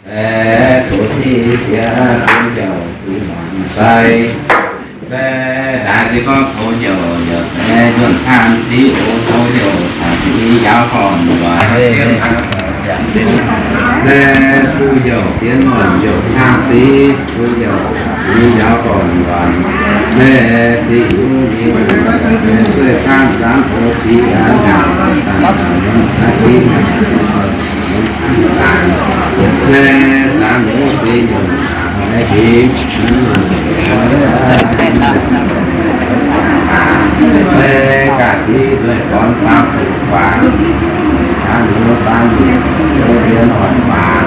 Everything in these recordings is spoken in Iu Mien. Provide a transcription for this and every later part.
Aeqv, tov siqv jiex bun jauv duqv muangx sai. Mbaeqv daaih se gorngv tov jauv yaac se njuonx taan siqv oc, tov jauv caux siqv njaaux gorn-muonc. Mbaeqv suv jauv dienv muonc jauv taan siqv, suv jauv siqv njaaux gorn-muonc. Mbaeqv siqv hnyouv nyei sueih faanv zaamv oc, siqv aqv, njaaux zaamv oc, siqv Mbaeqv zaamv nyungc siqv nyungc, mbaeqv siqv, mbaeqv ga'siqv nzueic gorn faam guaax, zaamv nyungc zaamv nyungc, nziouv mbienv oix waac,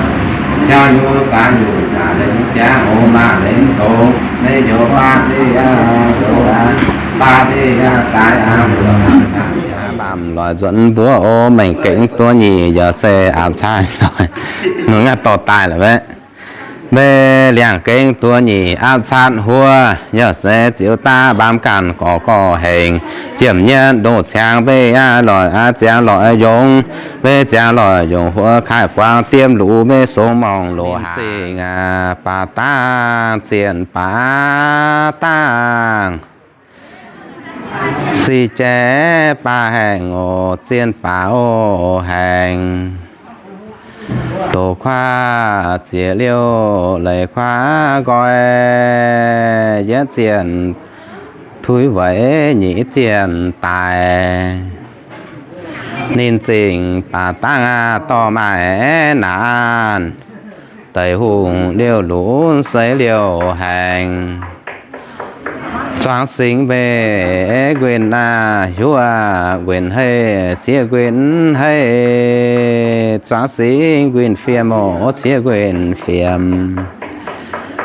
jauv nyungc zaamv nyungc, maaih lengc jaav oc, maaih lengc doz, maiv njoux baav maiv yaac doz aqv, baav maiv yaac daaih aqv. Baamh loic nzuonx mbuov oc, maengc gengh duqv nyic yaac se aapv caaiv loic, nungx aqv dorh daaih la'weic. Mbaeqv liangx gengh duqv nyic aapv caatv huov, yaac se ziux daav mbaam ganh gorx gorx hengx, jiem nyietv ndoh ciangv mbaeqv aqv loic aqv ziangx loic yongz, mbaeqv ziangx loic yongz huov kaaix guangc diemv luc mbaeqv song morngh loz-haaix zingh aqv, baac dangh zienh baac dangh. Sic jaaix baac haengh oc, zienh baac oc haengh. Doz kuav ziex liouh leiz kuav nqoi, yietv zienh tuix weic nyic zienh daic. Ninh zingh baac dangh aqv dorh maaih naanc, deix hungh liouh lunx seix liouh haengh. Zuangx singx mbeih nquin aac, hiuv aac, nquin hei, sieqv nquin hei. Zuangx singx nquin fiem oc, sieqv nquin fiem.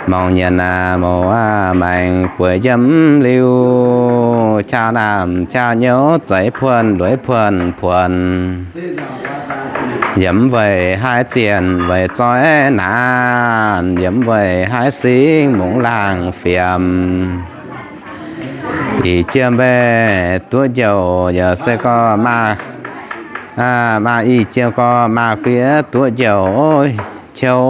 Morngh nyanc aac, mouz aac, maengx gueix yiem liuz, qaqv naamh qaqv nyouz, zeix puonh lueiz puonh puonh. Yiem weic haaix zienh weic zoih naanc, yiem weic haaix singx mungz laangh fiem. Ih jiem mbaeqc duqv njouc yaac se gorngv maaih, maaih ih jiem gorngv maaih guiev duqv njouc qiu,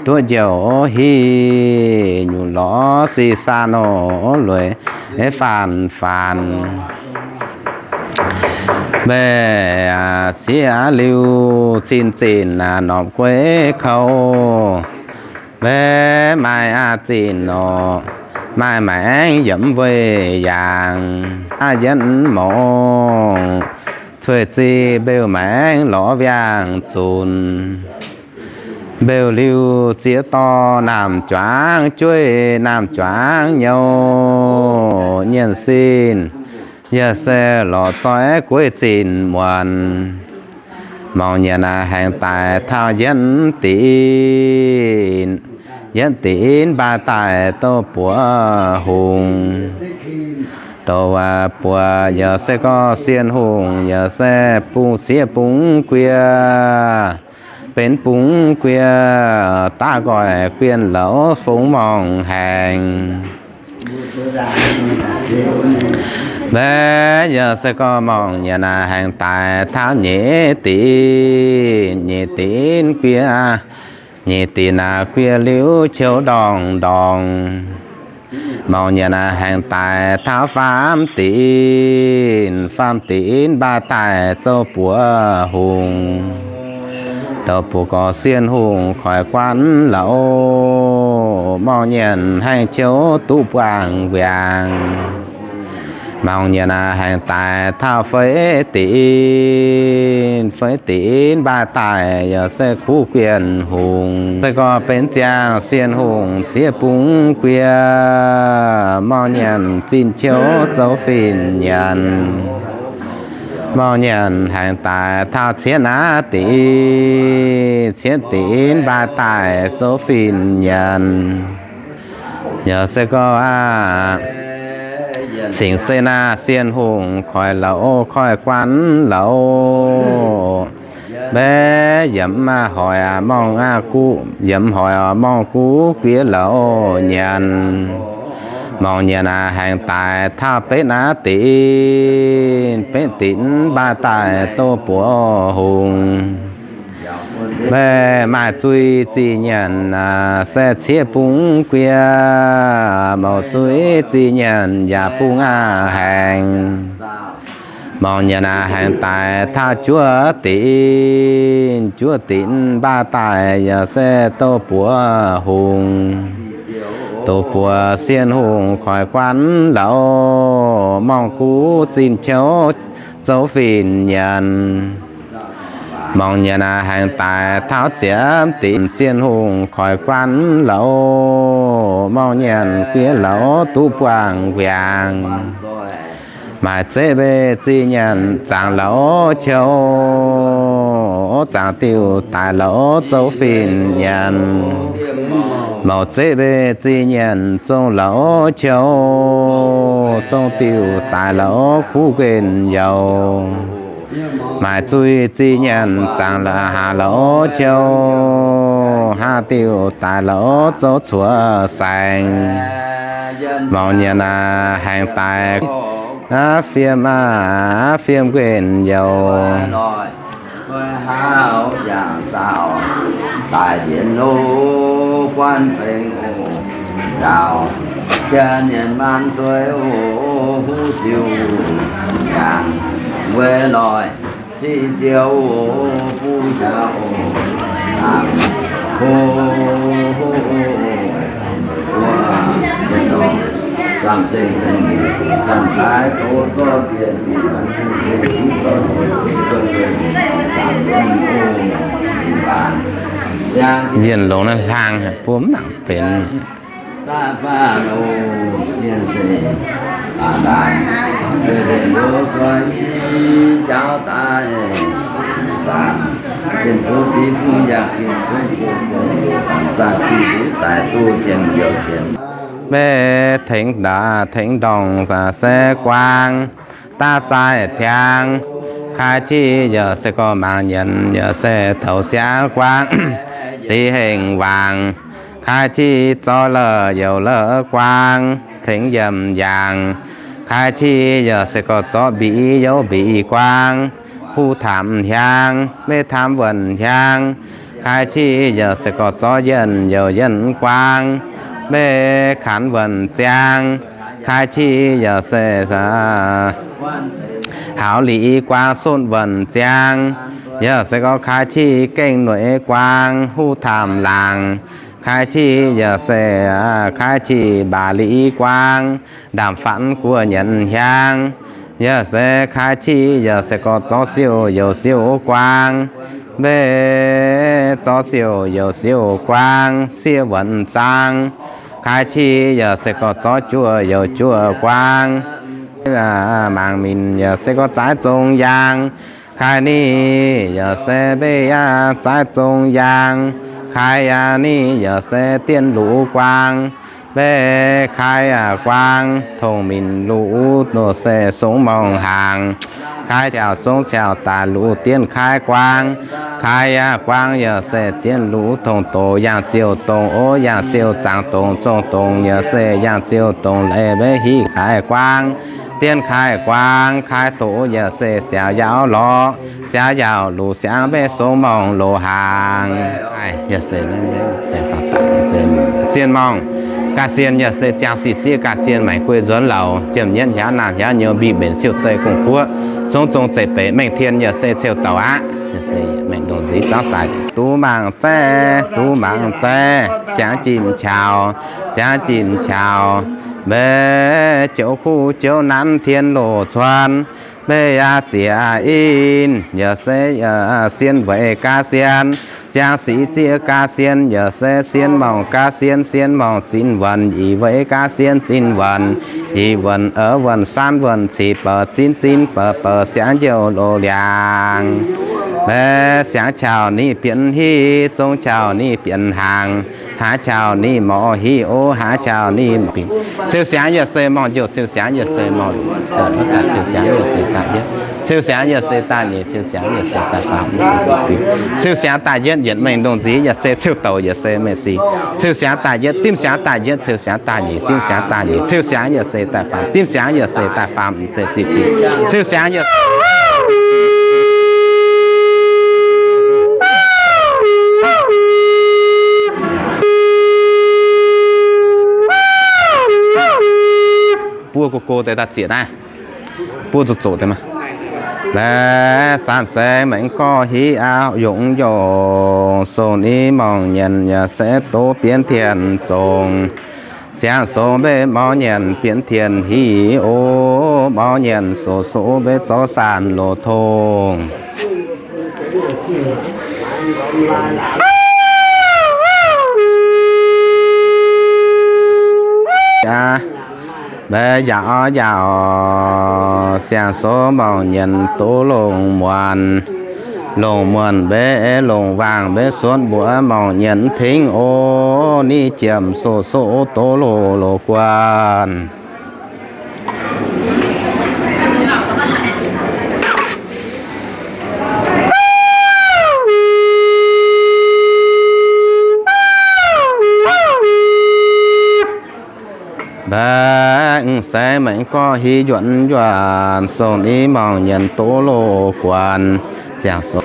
duqv njouc hiv, nyungc lorz si saan oc, lueiz faanx faanx. Mbaeqc aac, ciev aav liuz zinh zinc aac, norqc gueix kouv. Mbaeqc maaih aac zinc oc, maaih maengx yiem weih yaangh, aav yienv morngh, cueiv zih mbeux maengx lorz wiangh zunc. Mbeux liuz ziex dorh naamh juangv jueiv, naamh juangv nyouz nyienh sin, yaac se lorz zoih gueiv zinc muonc. Morngh nyanc aac, haengh daic taux yienv dinc, yienv dinc mbaih daaih douh buoz hungh. Douh buoz yaac se gorngv sienh hungh, yaac se bungx sieqv bungx guiev, benx bungx guiev daav nqoi guienh louz fungx morngh haengh. Mbaeqc yaac se gorngv morngh nyanc aac, haengh daic taux nyeic dinc, nyeic dinc guiev, nyeic dinc aac guiev liuz qiu ndorngc ndorngc. Morngh nyanc aac, haengh daic taux faam dinc, faam dinc mbaih daaih douh buoz hungh. Douh buoz gorx sienh hungh koiv guanh louz, morngh nyanc haengh qiu duqv buangh wiangh. Morngh nyanc aac, haengh daic taux feix dinc, feix dinc mbaih daaih yaac se kuv guienh hungh. Se gorngv benx ziangh sienh hungh ciev bungx guiev, morngh nyanc zinh qiu zoux fin-nyanc. Morngh nyanc haengh daic taux cietv aav dinc, cietv dinc mbaih daaih zoux fin-nyanc. Yaac se gorngv aac, cingx se naaiv sienh hungh koiv louz koiv guanh louz. Mbaeqc yiem hoic aac morngh aac guv, yiem hoic aac morngh guv guiev louz nyanc. Morngh nyanc aac, haengh daic taux betv aav dinc, betv dinc mbaih daaih douh buoz hungh. Meih maaih zuiz zingh nyanc se ciev bung guie, mouc zuiz zingh nyanc yaac bung aqv haengx. Mouc nyanc aqv haengx daic taux juov dinc, juov dinc mbaah daaih yaac se douz buoz hungh. Douz buoz sienh hungh koiv guanh lauz, morngh guv zinh qouv zoux fin-nyanc. Mouc nyanc aqv haengx daic taux ziepc dinc, sienh hungh koiv guanh lauz, morngh nyanc guiev lauz duqv buangh mbiaangx. Maaih zeqv mbeih zingh nyanc zaangc lauz qouv, zaangc diuh daaih lauz zoux fin-nyanc. Mouc zeqv mbeih zingh nyanc zong lauz qouv, zong diuh daaih lauz kuv nquenh youz. Maaih zuiz zingh nyanc zaangc lauz haangh lauz qouv, haangh diuh daaih lauz zoux cuoqv saengx. Mouc nyanc aqv haengx daic fiem aqv, fiem nquenh youz. Daaih yienx o, guanh bengx o, njaaux qiex nyanc maanc zueiz o, huv siou yangh weic loic ziqc ziouc o, buv hiaaux o, lamh ho, zamh zengc zengc, zanc daaih doz zorqv bieqc Mienh longx naaiv hlang, buo mv nangc benx. Meih tengx ndaav tengx ndorngc se guaang, daav zaih ciangv. Kaaix qiex yaac se gorx mangc nyanc yaac se toux siangv guaang, six hengh waangc. Kaaix qiex zorqv la'youc youh la'guaang, tengx yiemh yaangh. Kaaix qiex yaac se gorx zorqv mbic youh mbic guaang, huv taamh hiaang, maiv taamh wuonh hiaang. Kaaix qiex yaac se gorx zorqv yienh youh yienh guaang, maiv kanx wuonh ziangx. Kaaix qiex yaac se hauz liqc guaang sotv wuonh ziangx. Yaac se gorx kaaix qiex gengh nueic guaang, huv taamh laangc. Kaaix qiex yaac se, kaaix qiex mbaac liqc guaang, ndaamv-fatv guoqv nyanc hiaang. Yaac se kaaix qiex yaac se gorx zorqv siouh youh siouh guaang, maiv zorqv siouh youh siouh guaang, siev wuonh zaang. Kaaix qiex yaac se gorx zorqv juoh youh juoh guaang, mangc minc yaac se gorx zaaiv zong yaang. Kaaix niv yaac se maiv yaac zaaiv zong yaang. Kaaix yaac niv yaac se dien luqc guaang, maiv kaaix yaac guaang, tongx minc luqc nor se songx morngh hnaangx. Kaaix ciaux zong ciaux daaih luqc dien kaaix guaang. Kaaix yaac guaang yaac se dien luqc tongx doqc yangh ziouc dongh, o, yangh ziouc zaangc dongh zong dongh yaac se yangh ziouc dongh leiz maiv hiv kaaix guaang. Dien kaaix guaang, kaaix doqc yaac se siaaux yaauv lorz, siaaux yaauv luqc siangx maiv songx morngh loz hnaangx. Sienh morngh ga'sie yaac se ziangh sic zieqv ga'sie maengc guei nzuonx lauz, jiem nyienv hiaauv naamh hiaauv nyouz mbic mbenc siouv zeih gong-guoqv, zong zong zeiv beic mengh tien yaac se ciouv douc aqv. Mengh ndongh nziv zaangv sai, duqv mangc zaeqv, duqv mangc zaeqv, siangx jin qaux, siangx jin qaux. Maiv joux kuv joux nanv tien loz cuon, maiv yaac zieqc in, yaac se sien weic ga'sie. Ziangh sic zieqv ga'sie yaac se sien morngh ga'sie, sien morngh zinh wuonh, yie weic ga'sie zinh wuonh, yie wuonh, ov wuonh, saanv wuonh, civ bouc zinh, zinh bouc bouc, siangx njoux loz liangx. Maiv siangx qaux ninh bienx hiv, zong qaux ninh bienx hnaangx, haaix qaux ninh morc hiv, o, haaix qaux ninh morc bienx. Ciouv siangx yaac se morngh njoux, ciouv siangx yaac se morngh, ciouv siangx yaac se daaih yietv, ciouv siangx yaac se daaih nyeic, ciouv siangx yaac se daaih faam, ciouv siangx daaih yietv yietc mengh ndongh nziv yaac se ciouv douc yaac se mengh sic. Ciouv siangx daaih yietv, dimv siangx daaih yietv, ciouv siangx daaih nyeic, dimv siangx daaih nyeic, ciouv siangx yaac se daaih faam, dimv siangx yaac se daaih faam, se ziqc diuc. Ciouv siangx yaac Go go deix daaih zieqc naaiv, buov zoqc zoqc deix maah. Laeh saanh se maengx gorx hiv aqv, yungz yongc song ni morngh nyanc yaac se doz bienx tien zongc. Siang-sou mbe morngh nyanc bienx tien hiv o, morngh nyanc soqc soqc mbe zorqv saanh loz tongh. Mbe yaac orv yaac orv, siang-sou morngh nyanc doz longc muonc. Longc muonc mbe longc waangc mbe suonv mbuox morngh nyanc tengx o, ni jiemc soqc soqc doz loz loz guanh. Mbaeqc se maengx gorx hiv njuonc njuonc, song ni morngh nyanc doz loz guanh. Ziangh sou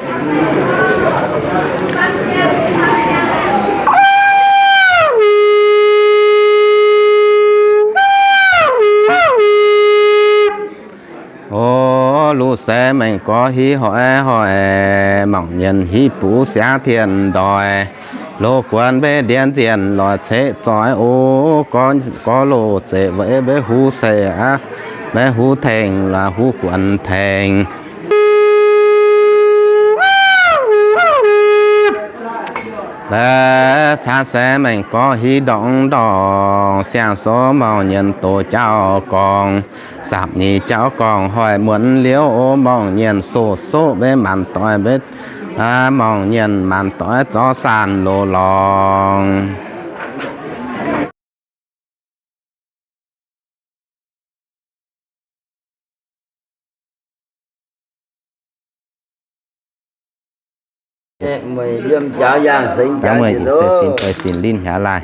O, luv se maengx gorx hiv hoic hoic, morngh nyanc hiv buv siangx tien ndoih. Loz guanh mbe ndiev nzienh loic ceqv zoih o, gorx loz zeqc weic mbe huv seix aqv, mbe huv tengx laaix huv guanh tengx. Mbaeqc caax se maengx gorx hiv ndorngx ndorngx, siang-sou morngh nyanc doz jauv gorngv. Sapc nyic jauv gorngv hoic muonc liouv o, morngh nyanc soqc soqc mbe maanc doic mbe, morngh nyanc maanc doic zorqv saanh loz lorngx. Daaih meih se sinx bei sinx linh hiav laih.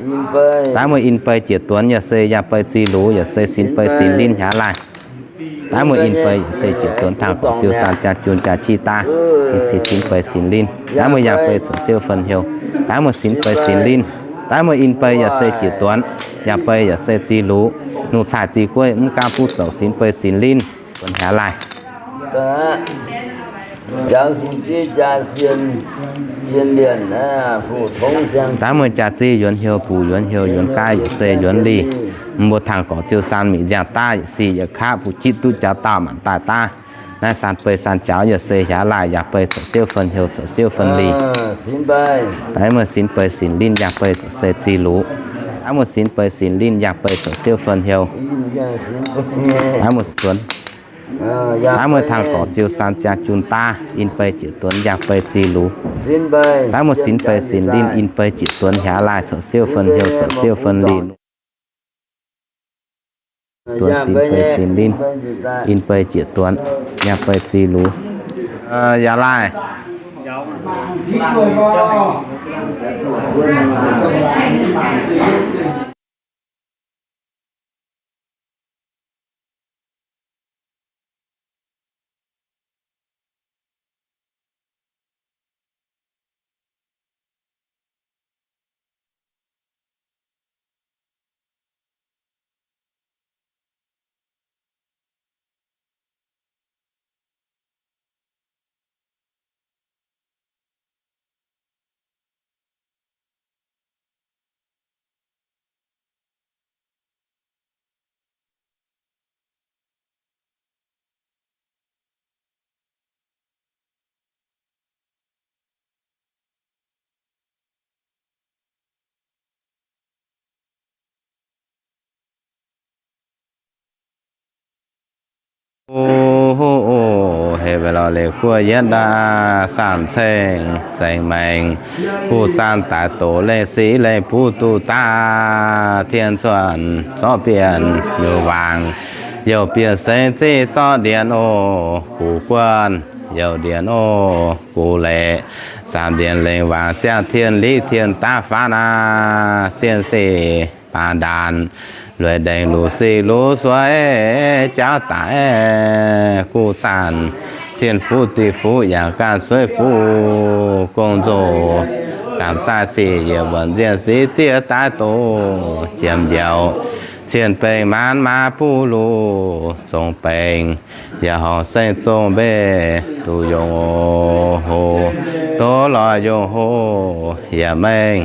Daaih meih in bei jiex duonx yaac se yangh bei zih lux, yaac se sinx bei sinx linh hiav laih. Daaih meih in bei yaac se jiex duonx tangh gorc ziu san ziangh jun jaax qiex daaih, ninh se sinx bei sinx linh. Daaih meih yangh bei cuotv siouv fen heuc. Daaih meih sinx bei sinx linh. Daaih meih in bei yaac se jiex duonx, yangh bei yaac se zih lux, nungh caaiv zih gueiv mv gaamv buv zouc sinx bei sinx linh, duonx hiav laih. Daaih meih jaax zih yuonx heuc, buc yuonx heuc, yuonx gaav yaac se yuonx lih. Mbuo tangh gorc ziu san mingh nziaamv daav, yietc sic yietc kaqv buv jitv duqv jaax dauh maanc daaih daav. Naaiv san bei san jaux yaac se hiav laih, yangh bei cuotv siouv fen heuc, cuotv siouv fen lih. Daaih meih sinx bei sinx linh yangh bei cuotv se zih lux. Daaih meih sinx bei sinx linh yangh bei cuotv siouv fen heuc. Daaih meih sinx duonx. Daaih meih tangh gorc ziu san ziangh jun daav, in bei jiex duonx yangh bei zih lux. Daaih meih sinx bei sinx linh in bei jiex duonx hiav laih, cuotv siouv fen heuc, cuotv siouv fen lih. Duonx sinx bei sinx linh, in bei jiex duonx yangh bei zih lux. Yaac laih. O, heh weic lorz leiz guoqv yietv ndaav saanh ceng zengx maengx, guv zaanh daaih doqc leiz sic leiz buv duqv daav, tien cuotv zorqv bienh nyuoz waangc, youh bienh seix ziqv zorqv ndienh oc, gux guonh youh ndienh oc, gux leiz, zaamc ndienh lengc waangc ziangh tien liqv tien daav faanv aqv, sienh sic baac ndaanc, lueic ndengc luc sic luc sueiv jauv daic, guv zaanh tien fuqv diuh fuqv yaac ganh sueiv fuqv gong nzoh, gamh zaih sic yietc wuonc nzienh sic zieqv daaih doqc jiem njoux. Cien-baengc maanc maaz buv luc, zongx baengc yaac horngc saeng zong mbeih duqv yungh oc. Hoc doz lorz yungh hoc yaac mengh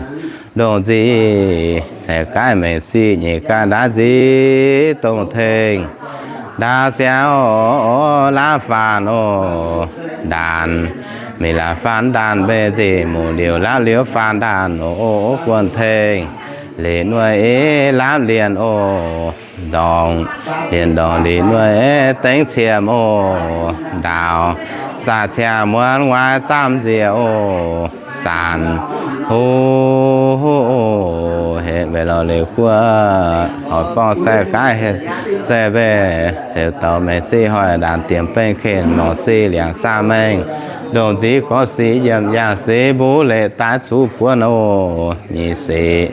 ndongc nzic, caix gaaih mengh sic nyeic gaaih ndaatv nzic dongh tengx ndaauv siang oc. Laapv faanv oc, ndaanc mingh laapv faanv ndaanc mbeih nzic, muc liouc laapv liouv faanv ndaanc oc. Guon tengx liuz nuaih ei laapv lienh oc. Ndorngx lienh ndorngx liuz nuaih ei dengv qiemx oc. Ndaaux saac ciangh muonz nguaaiv zaamv nziex oc. Saanc huv oc, henv weic lorz leiz guoqv, horpc gorngv sai gaaix henv sai mbeih, ceux douz mengh sic hoic ndaanc diemx bengh kenv morc sic liangx saah mengh ndongc nzic gorx sic yiem yangh sic mbuv leiz daaih zuqc buonv oc. Nyic sic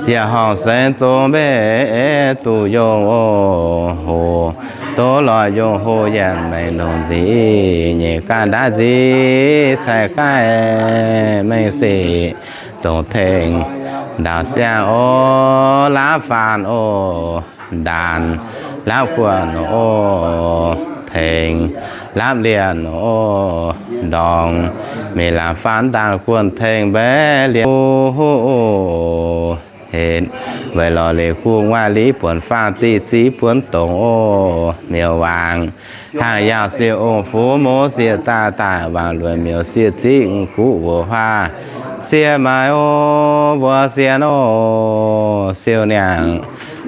yaac horngc saeng zong mbeih duqv yungh oc. Hoc doz lorz yungh hoc yaac mengh ndongc nzic, nyeic gaaih ndaatv nzic caix gaaih mengh sic dongh tengx ndaauv siang oc. Laapv faanv oc, ndaanc laapv guonc oc, tengx laapv lienh oc. Ndorngx mingh laapv faanv ndaanc guonc tengx mbaeqv lienh oc. Henv weic lorz leiz guv nguaaiv liv buonc faanv diqv ziv buonv dongc oc. Miuc-waangc hnangv yaauh siec ong-fuqv mouz siec daaih daaih, waangc luonc miuc siec ziqv guv wuoc huaav siec maaiz oc. Mbuo sienx oc, siou niangh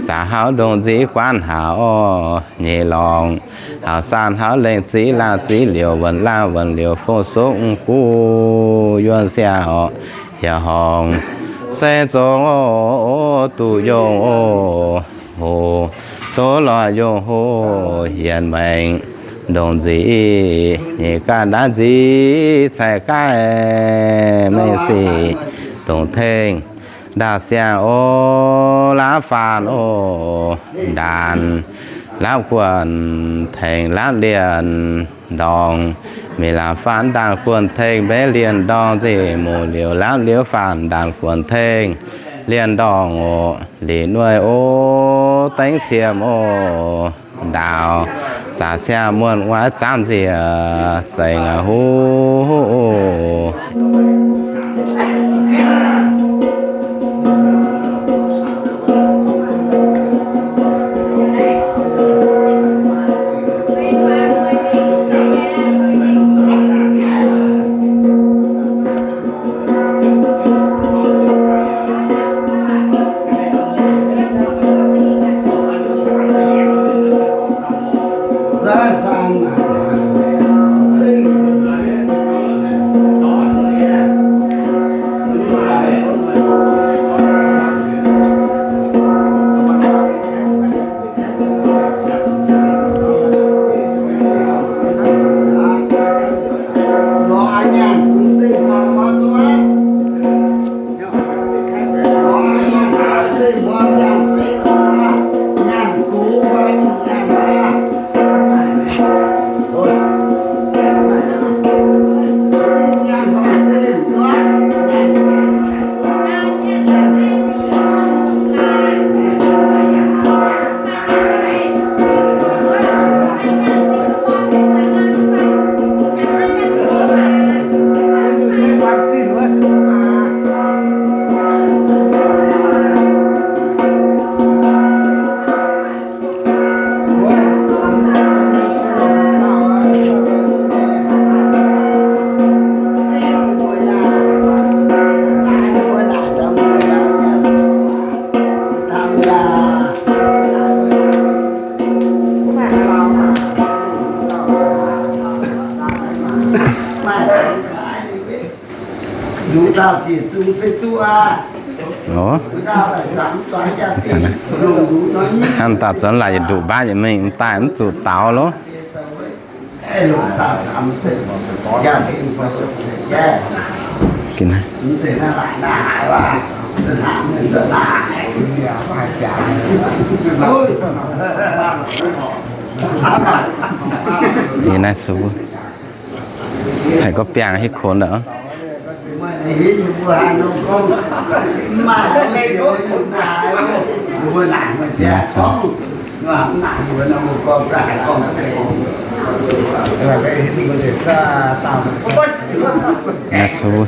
saax hauv ndongc nzic guaanv haac oc. Nyeic lorngc hauv saan hauv lengh ziqv laangh ziqv liouc, wuonc laangh wuonc liouc fong sokv guv yuonh siang oc. Yaac horngc saeng zong oc, duqv yungh oc. Hoc doz lorz yungh hoc yaac mengh ndongc nzic, nyeic gaaih ndaatv nzic caix gaaih mengh sic dongh tengx ndaauv siang oc. Laapv faanv oc, ndaanc laapv guonc tengx laapv lienh ndorngx, mingh laapv faanv ndaanc guonc tengx mbaeqv lienh ndorngx nzengc, muc liouc laapv liouv faanv ndaanc guonc tengx lienh ndorngx oc. Liuz nuaih oc, dengv qiemx oc. Ndaaux saax ciangv muonc nguaaiv zaamv nziex zengc aqv huv oc. Hnamv daaih zanc laaix yietc nduqc mbaatv yietc mingh daaih mv zuqc daux loh. Ninh naaiv sux haiz gorqv-biangh hitv konx aqv. Mbuo naaic mbuo nziex gorngv, mv naaic mbuo nor mbuo gorngv gaax gorngv. Naaiv sou.